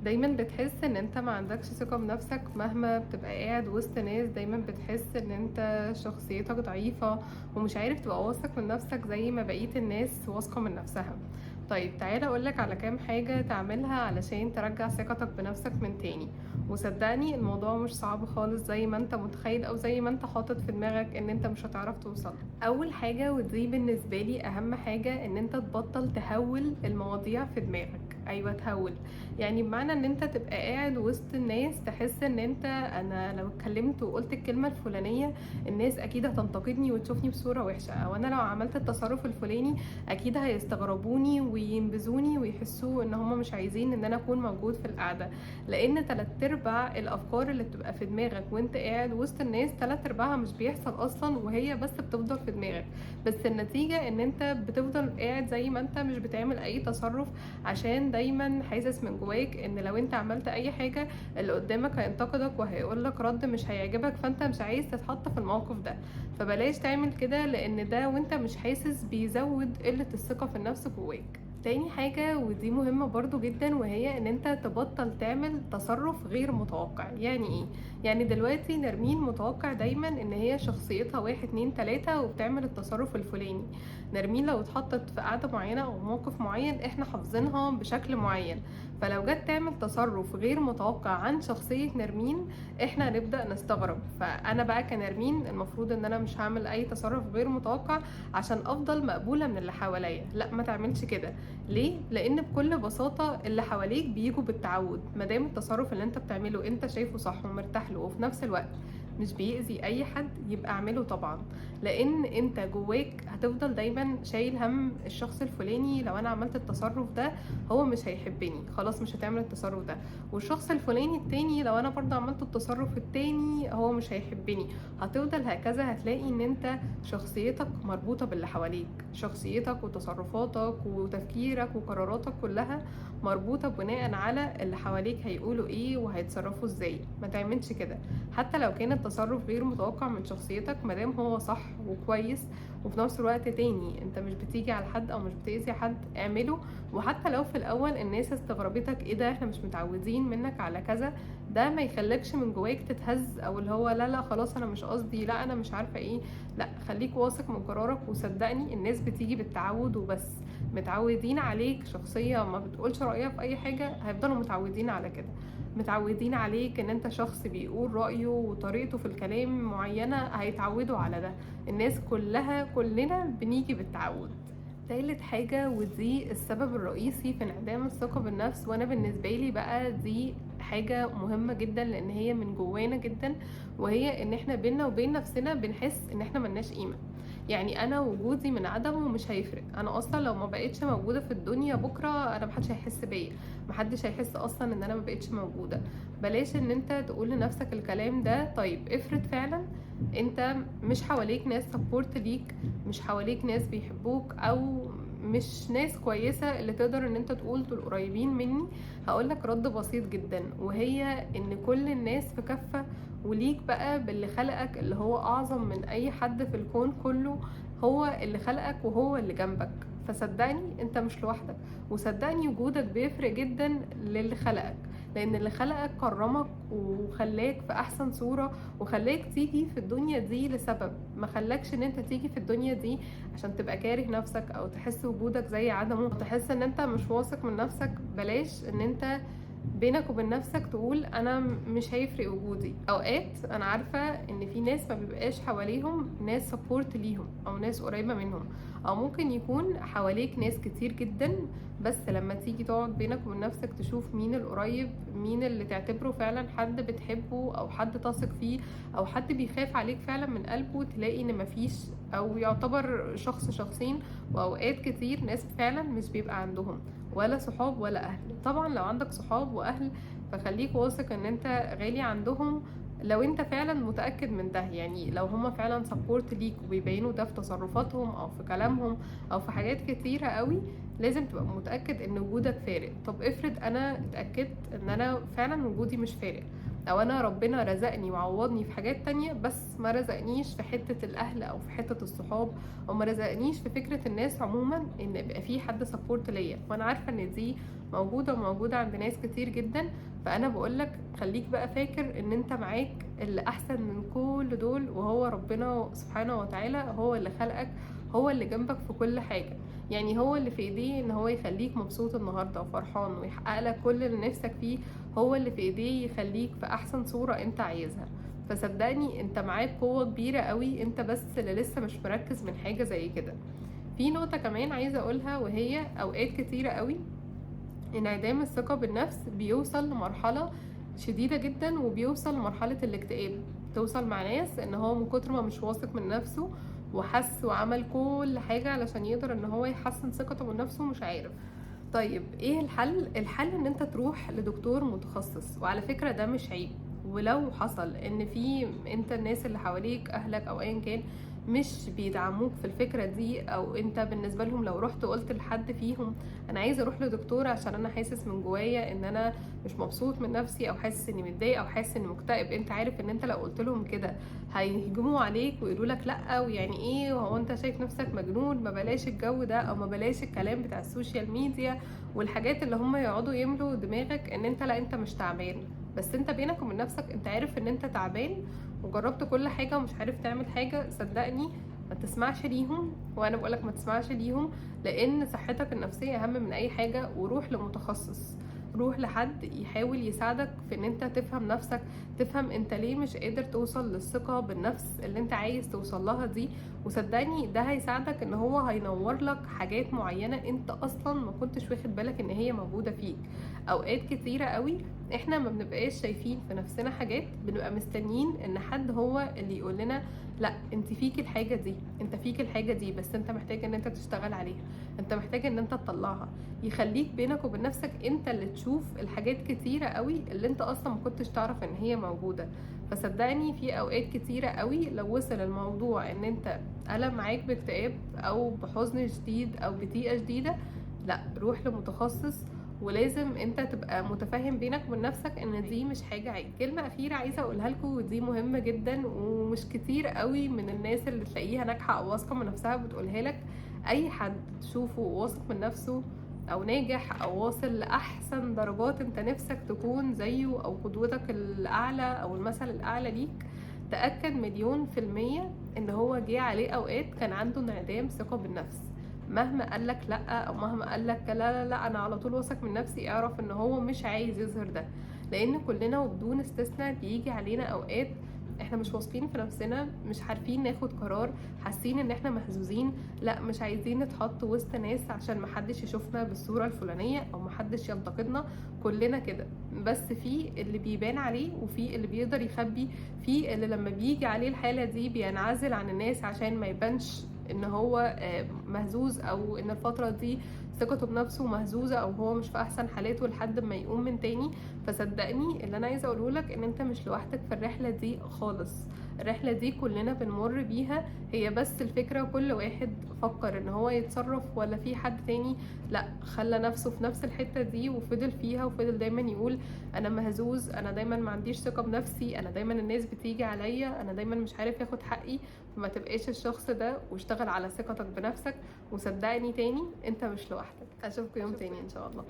دايما بتحس ان انت ما عندكش ثقة بنفسك مهما بتبقى قاعد وسط ناس. دايما بتحس ان انت شخصيتك ضعيفة ومش عارف تبقى واثق من نفسك زي ما بقية الناس واثقة من نفسها. طيب تعالى اقولك على كام حاجة تعملها علشان ترجع ثقتك بنفسك من تاني. وصدقني الموضوع مش صعب خالص زي ما انت متخيل او زي ما انت حاطط في دماغك ان انت مش هتعرف توصل. اول حاجة، ودي بالنسبة لي اهم حاجة، ان انت تبطل تهول المواضيع في دماغك. ايوه تهول، يعني بمعنى ان انت تبقى قاعد وسط الناس تحس ان انت انا لو اتكلمت وقلت الكلمة الفلانية الناس اكيد هتنتقدني وتشوفني بصورة وحشة، او انا لو عملت التصرف الفلاني اكيد هيستغربوني وينبذوني ويحسوا ان هم مش عايزين ان انا اكون موجود في القعدة. لان 3/4 الافكار اللي بتبقى في دماغك وانت قاعد وسط الناس 3/4 مش بيحصل اصلا، وهي بس بتفضل في دماغك. بس النتيجة ان انت بتفضل قاعد زي ما انت مش بتعمل اي تصرف، عشان دايما حاسس من جواك ان لو انت عملت اي حاجة اللي قدامك هينتقدك وهيقولك رد مش هيعجبك، فانت مش عايز تتحط في الموقف ده. فبلاش تعمل كده، لان ده وانت مش حاسس بيزود قلة الثقة في النفس جواك. تاني حاجة ودي مهمة برضو جدا، وهي ان انت تبطل تعمل تصرف غير متوقع. يعني ايه؟ يعني دلوقتي نرمين متوقع دايما ان هي شخصيتها 1 2 3 وبتعمل التصرف الفلاني. نرمين لو اتحطت في قعدة معينة او موقف معين احنا حافظينها بشكل معين، فلو جت تعمل تصرف غير متوقع عن شخصية نرمين احنا هنبدأ نستغرب. فانا بقى كنرمين المفروض ان انا مش هعمل اي تصرف غير متوقع عشان افضل مقبولة من اللي حواليا. لا، ما تعملش كده. ليه؟ لان بكل بساطة اللي حواليك بيجوا بالتعود. ما دام التصرف اللي انت بتعمله انت شايفه صح ومرتاح له وفي نفس الوقت مش بيأذي اي حد، يبقى اعمله طبعا. لان انت جواك هتفضل دايما شايل هم الشخص الفلاني لو انا عملت التصرف ده هو مش هيحبني، خلاص مش هتعمل التصرف ده، والشخص الفلاني التاني لو انا برضه عملت التصرف التاني هو مش هيحبني. هتفضل هكذا. هتلاقي ان انت شخصيتك مربوطة باللي حواليك، شخصيتك وتصرفاتك وتفكيرك وقراراتك كلها مربوطة بناء على اللي حواليك هيقولوا ايه وهيتصرفوا ازاي. ما تعملش كده حتى لو كان التصرف غير متوقع من شخصيتك، مادام هو صح وكويس وفي نفس الوقت تاني انت مش بتيجي على حد او مش بتأذي حد، اعمله. وحتى لو في الاول الناس استغربتك، ايه ده احنا مش متعودين منك على كذا، ده ما يخليكش من جواك تتهز او اللي هو لا لا خلاص انا مش قصدي، لا انا مش عارفه ايه. لا، خليك واثق من قرارك، وصدقني الناس بتيجي بالتعود وبس. متعودين عليك شخصيه ما بتقولش رايها في اي حاجه، هيفضلوا متعودين على كده. متعودين عليك ان انت شخص بيقول رأيه وطريقته في الكلام معينة، هيتعودوا على ده. الناس كلها كلنا بنيجي بالتعود. تالت حاجة، ودي السبب الرئيسي في انعدام الثقة بالنفس، وانا بالنسبة لي بقى دي حاجة مهمة جدا لان هي من جوانا جدا، وهي ان احنا بينا وبين نفسنا بنحس ان احنا ملناش قيمة. يعني انا وجودي من عدمه مش هيفرق، انا اصلا لو ما بقتش موجودة في الدنيا بكرة انا محدش هيحس بيا، محدش هيحس اصلا ان انا ما بقتش موجودة. بلاش ان انت تقول لنفسك الكلام ده. طيب افرض فعلا انت مش حواليك ناس support ليك، مش حواليك ناس بيحبوك، او مش ناس كويسة اللي تقدر ان انت تقول دول قريبين مني. هقولك رد بسيط جدا، وهي ان كل الناس في كفة، وليك بقى باللي خلقك اللي هو اعظم من اي حد في الكون كله، هو اللي خلقك وهو اللي جنبك. فصدقني انت مش لوحدك، وصدقني وجودك بيفرق جدا للي خلقك، لان اللي خلقك كرمك وخلاك في احسن صورة وخلاك تيجي في الدنيا دي لسبب، ما خلاكش ان انت تيجي في الدنيا دي عشان تبقى كاره نفسك او تحس وجودك زي عدمه، تحس ان انت مش واثق من نفسك. بلاش ان انت بينك وبين نفسك تقول انا مش هيفرق وجودي. اوقات انا عارفة ان في ناس ما بيبقاش حواليهم ناس support ليهم او ناس قريبة منهم، او ممكن يكون حواليك ناس كتير جدا، بس لما تيجي تقعد بينك وبين نفسك تشوف مين القريب، مين اللي تعتبره فعلا حد بتحبه او حد تثق فيه او حد بيخاف عليك فعلا من قلبه، تلاقي ان مفيش، او يعتبر شخص شخصين. واوقات كتير ناس فعلا مش بيبقى عندهم ولا صحاب ولا اهل. طبعا لو عندك صحاب واهل فخليك واثق ان انت غالي عندهم، لو انت فعلا متأكد من ده. يعني لو هما فعلا support ليك وبيبينوا ده في تصرفاتهم او في كلامهم او في حاجات كتيرة قوي، لازم تبقى متأكد ان وجودك فارق. طب افرض انا اتأكدت ان انا فعلا وجودي مش فارق، او انا ربنا رزقني وعوضني في حاجات تانية بس ما رزقنيش في حتة الاهل او في حتة الصحاب، او ما رزقنيش في فكرة الناس عموما ان يبقى في حد support ليا، وانا عارفة ان دي موجودة وموجودة عند ناس كتير جدا. فانا بقولك خليك بقى فاكر ان انت معاك اللي احسن من كل دول، وهو ربنا سبحانه وتعالى، هو اللي خلقك، هو اللي جنبك في كل حاجة. يعني هو اللي في ايديه ان هو يخليك مبسوط النهاردة وفرحان ويحقق لك كل اللي نفسك فيه، هو اللي في ايديه يخليك في احسن صورة انت عايزها. فصدقني انت معاك قوة كبيرة قوي، انت بس اللي لسه مش مركز من حاجة زي كده. في نقطة كمان عايزة اقولها، وهي اوقات كتيرة قوي انعدام الثقة بالنفس بيوصل لمرحلة شديدة جدا، وبيوصل لمرحلة الاكتئاب. توصل مع ناس ان هو من كتر ما مش واثق من نفسه وحس وعمل كل حاجة علشان يقدر ان هو يحسن ثقته من نفسه مش عارف. طيب ايه الحل؟ الحل ان انت تروح لدكتور متخصص، وعلى فكرة ده مش عيب. ولو حصل ان في انت الناس اللي حواليك اهلك او ايا كان مش بيدعموك في الفكرة دي، او انت بالنسبة لهم لو رحت قلت لحد فيهم انا عايز اروح لدكتور عشان انا حاسس من جوايا ان انا مش مبسوط من نفسي، او حاسس اني متضايق، او حاسس اني مكتئب، انت عارف ان انت لو قلت لهم كده هيهجموا عليك ويقولوا لك لا ويعني ايه، وهو انت شايف نفسك مجنون، ما بلاش الجو ده، او ما بلاش الكلام بتاع ال social media والحاجات اللي هم يقعدوا يملوا دماغك ان انت لا انت مش تعبان. بس انت بينك وبين نفسك انت عارف ان انت تعبان وجربت كل حاجة ومش عارف تعمل حاجة. صدقني ما تسمعش ليهم، وانا بقولك ما تسمعش ليهم، لان صحتك النفسية اهم من اي حاجة. وروح لمتخصص، روح لحد يحاول يساعدك في ان انت تفهم نفسك، تفهم انت ليه مش قادر توصل للثقة بالنفس اللي انت عايز توصل لها دي. وصدقني ده هيساعدك ان هو هينور لك حاجات معينة انت اصلا ما كنتش واخد بالك ان هي موجودة فيك. اوقات كتيرة قوي احنا ما بنبقاش شايفين في نفسنا حاجات، بنبقى مستنيين ان حد هو اللي يقول لنا لا انت فيك الحاجة دي، انت فيك الحاجة دي، بس انت محتاج ان انت تشتغل عليها، انت محتاج ان انت تطلعها. يخليك بينك وبين نفسك انت اللي تشوف الحاجات كتيرة قوي اللي انت اصلا ما كنتش تعرف ان هي موجودة. فصدقني في اوقات كتيرة قوي لو وصل الموضوع ان انت قلب معاك باكتئاب او بحزن شديد او بضيقة شديدة، لا روح لمتخصص، ولازم انت تبقى متفاهم بينك وبين نفسك ان دي مش حاجة عيب. كلمة اخيرة عايزة اقولها لكم، ودي مهمة جدا ومش كتير قوي من الناس اللي تلاقيها ناجحة او واثقة من نفسها بتقولها لك. اي حد تشوفه واثق من نفسه او ناجح او واصل لاحسن درجات انت نفسك تكون زيه او قدوتك الاعلى او المثل الاعلى ليك، تأكد 1,000,000% ان هو جه عليه اوقات كان عنده انعدام ثقة بالنفس. مهما قالك لا او مهما قالك لا لا لا انا على طول واثق من نفسي، اعرف ان هو مش عايز يظهر ده، لان كلنا وبدون استثناء بيجي علينا اوقات احنا مش واثقين في نفسنا، مش عارفين ناخد قرار، حاسين ان احنا مهزوزين، لا مش عايزين نتحط وسط ناس عشان محدش يشوفنا بالصورة الفلانية او محدش ينتقدنا. كلنا كده، بس في اللي بيبان عليه وفي اللي بيقدر يخبي، في اللي لما بيجي عليه الحالة دي بينعزل عن الناس عشان ما يبانش ان هو مهزوز او ان الفترة دي ثقته بنفسه مهزوزة او هو مش في احسن حالاته لحد ما يقوم من تاني. فصدقني اللي انا عايزة اقوله لك ان انت مش لوحدك في الرحلة دي خالص، الرحلة دي كلنا بنمر بيها، هي بس الفكرة كل واحد فكر ان هو يتصرف ولا في حد تاني لا خلى نفسه في نفس الحتة دي وفضل فيها، وفضل دايما يقول انا مهزوز، انا دايما ما عنديش ثقة بنفسي، انا دايما الناس بتيجي عليا، انا دايما مش عارف اخد حقي. فما تبقاش الشخص ده، واشتغل على ثقتك بنفسك، وصدقني تاني انت مش لوحدك. اشوفكم يوم تاني ان شاء الله.